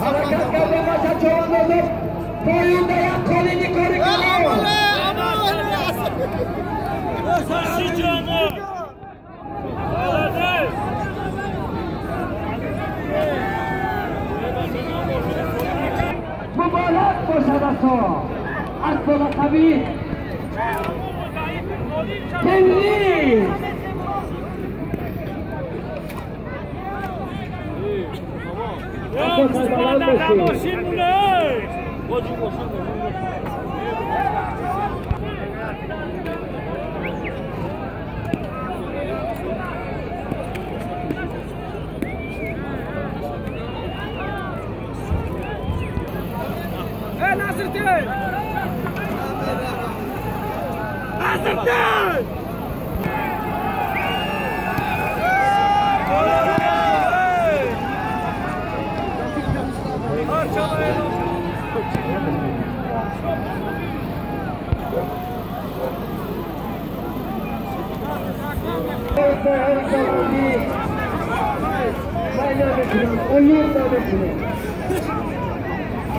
حرکت کرده باشد چوانداز پایین در یک قالینی کاری کنیم. مبارک باشد از تو از بالا قوی تنی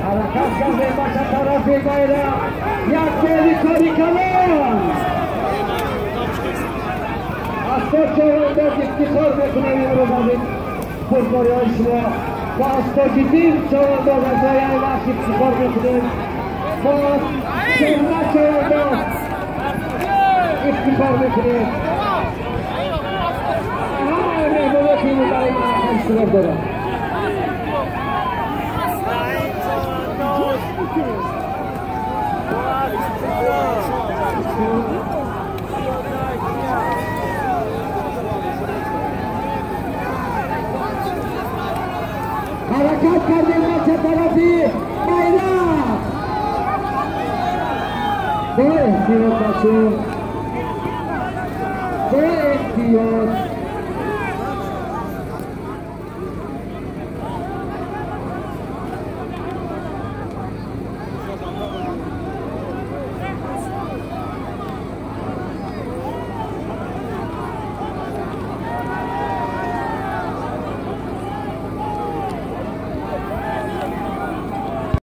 حرکت کرده باشد طرف بیرق یک گلی کاری کلان از چهارنداز افتخار میکنم امروز از این بردباری های شما و از تاجیدین چهارنداز از های وحش افتخار میکنیم و از شمه چهارنداز افتخار میکنیم. همه مهمانات که برای من اشتراک دارم. حرکت کردیم بچه طرفی بیرق با احتیاط بچه، با احتیاط.